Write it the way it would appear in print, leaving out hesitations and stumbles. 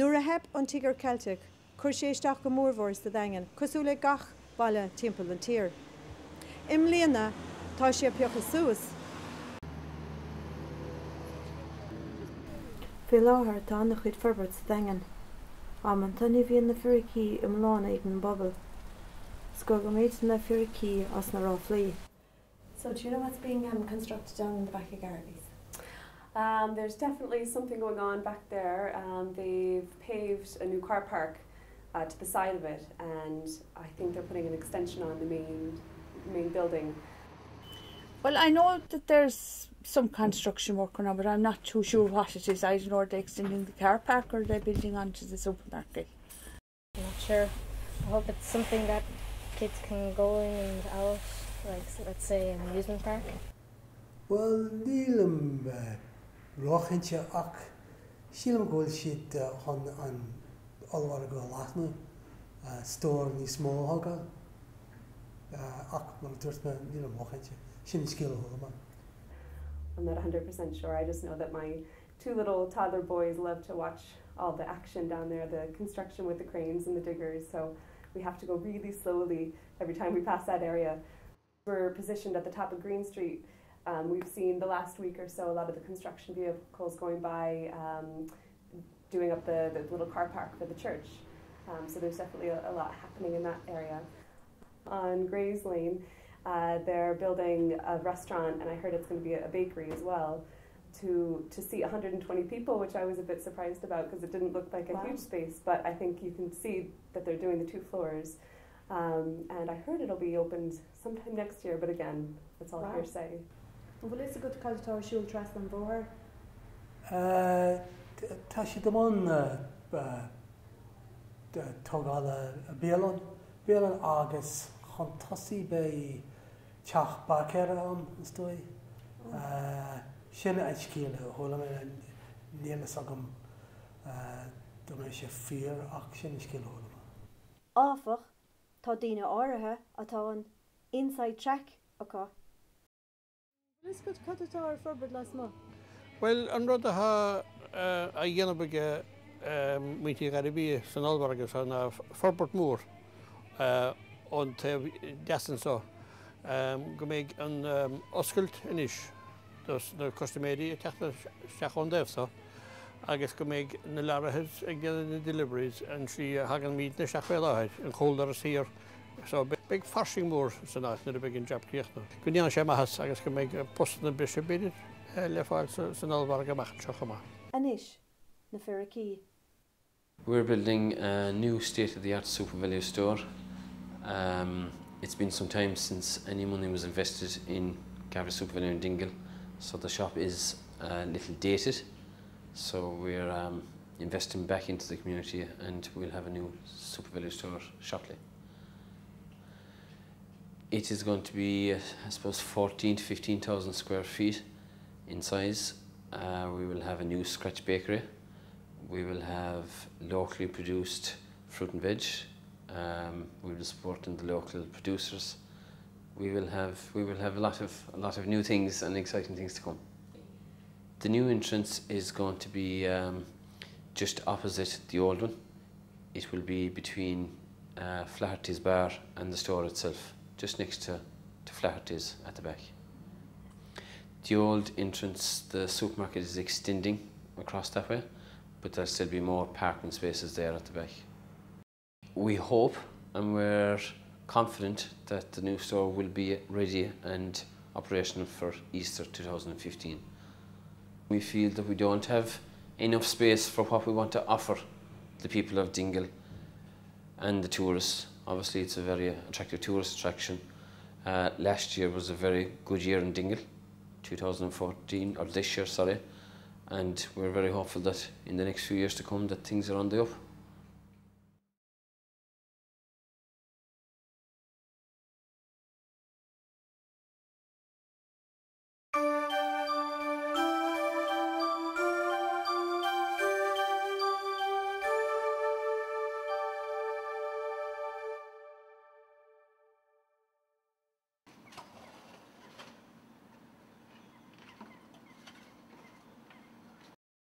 Nuair a theip an Tíogar Ceilteach, chuir sé isteach go mórmhór sa Daingean, cosúil le gach baile timpeall an tír. I mbliana, tá sé ag piocadh suas. Faoi láthair tá an-chuid forbairt sa Daingean. Amanta ní bhíonn na fíricí iomlána ag an bpobal. Scagaimid na fíricí as na ráflaí. So do you know what's being um, constructed down in the back of Garvey's? Um, there's definitely something going on back there. Um, they've paved a new car park uh, to the side of it and I think they're putting an extension on the main main building. Well, I know that there's some construction work going on, but I'm not too sure what it is. I don't know are they extending the car park or are they building onto the supermarket. I'm not sure. I hope it's something that kids can go in and out, like let's say an amusement park. Bhuel, nílim róchinnte ach sílim go bhfuil siad chun an ollmhargadh a leathnú, stór níos mó a thógáil. Ach mar a dúirt mé, nílim róchinnte. Sin an scéal a chuala mé. I'm not 100% sure. I just know that my two little toddler boys love to watch all the action down there, the construction with the cranes and the diggers, so we have to go really slowly every time we pass that area. We're positioned at the top of Green Street. Um, we've seen the last week or so a lot of the construction vehicles going by um, doing up the, the little car park for the church. Um, so there's definitely a, a lot happening in that area. On Gray's Lane, uh, they're building a restaurant, and I heard it's going to be a, a bakery as well to to see 120 people, which I was a bit surprised about because it didn't look like a wow. huge space, but I think you can see that they're doing the two floors. Um, and I heard it'll be opened sometime next year, but again, it's all wow. hearsay. An bhfuil a fhios agat cad atá ar siúl trasna an bhóthair? Tá siad i mbun tógála bialann, bialann agus chun tosaigh beidh teach báicéara ann, is dóigh. Sin an scéal a chuala mé, níl a fhios agam dá mbeidh sé fíor ach sin an scéal a chuala mé. Áfach, tá daoine áirithe atá an inside track acu. An bhfuil a fhios agat cad atá ar forbairt lasmuigh? Bhuel, an rud atá á dhéanamh ag muintir Ghairbhí san ollmhargadh seo ná forbairt mhór ón taobh deas anseo, go mbeidh an oscailt anois dos na custaiméirí ag teacht isteach ón dtaobh seo agus go mbeidh na leoraithe ag déanamh na deliveries an tslí a thagann muidne isteach fé láthair, an cúldoras thiar. So beidh fairsing mór san áit nuair a bheidh an jab críochnaithe. Go ndéana sé maitheas agus go mbeidh postanna breise b'fhéidir le fáil san ollmhargadh amach anseo chomh maith. Anois, na fíricí. We're building a new state-of-the-art SuperValu store. Um, it's been some time since any money was invested in Garvey SuperValu in Dingle, so the shop is a little dated. So we're um, investing back into the community and we'll have a new SuperValu store shortly. It is going to be, I suppose, 14 to 15,000 square feet in size. Uh, we will have a new scratch bakery. We will have locally produced fruit and veg. Um, we will be supporting the local producers. We will have we will have a lot of a lot of new things and exciting things to come. The new entrance is going to be um, just opposite the old one. It will be between uh, Flaherty's bar and the store itself, just next to, to Flaherty's at the back. The old entrance, the supermarket is extending across that way, but there'll still be more parking spaces there at the back. We hope and we're confident that the new store will be ready and operational for Easter 2015. We feel that we don't have enough space for what we want to offer the people of Dingle and the tourists. Obviously, it's a very attractive tourist attraction. Uh, last year was a very good year in Dingle, 2014, or this year, sorry. And we're very hopeful that in the next few years to come that things are on the up.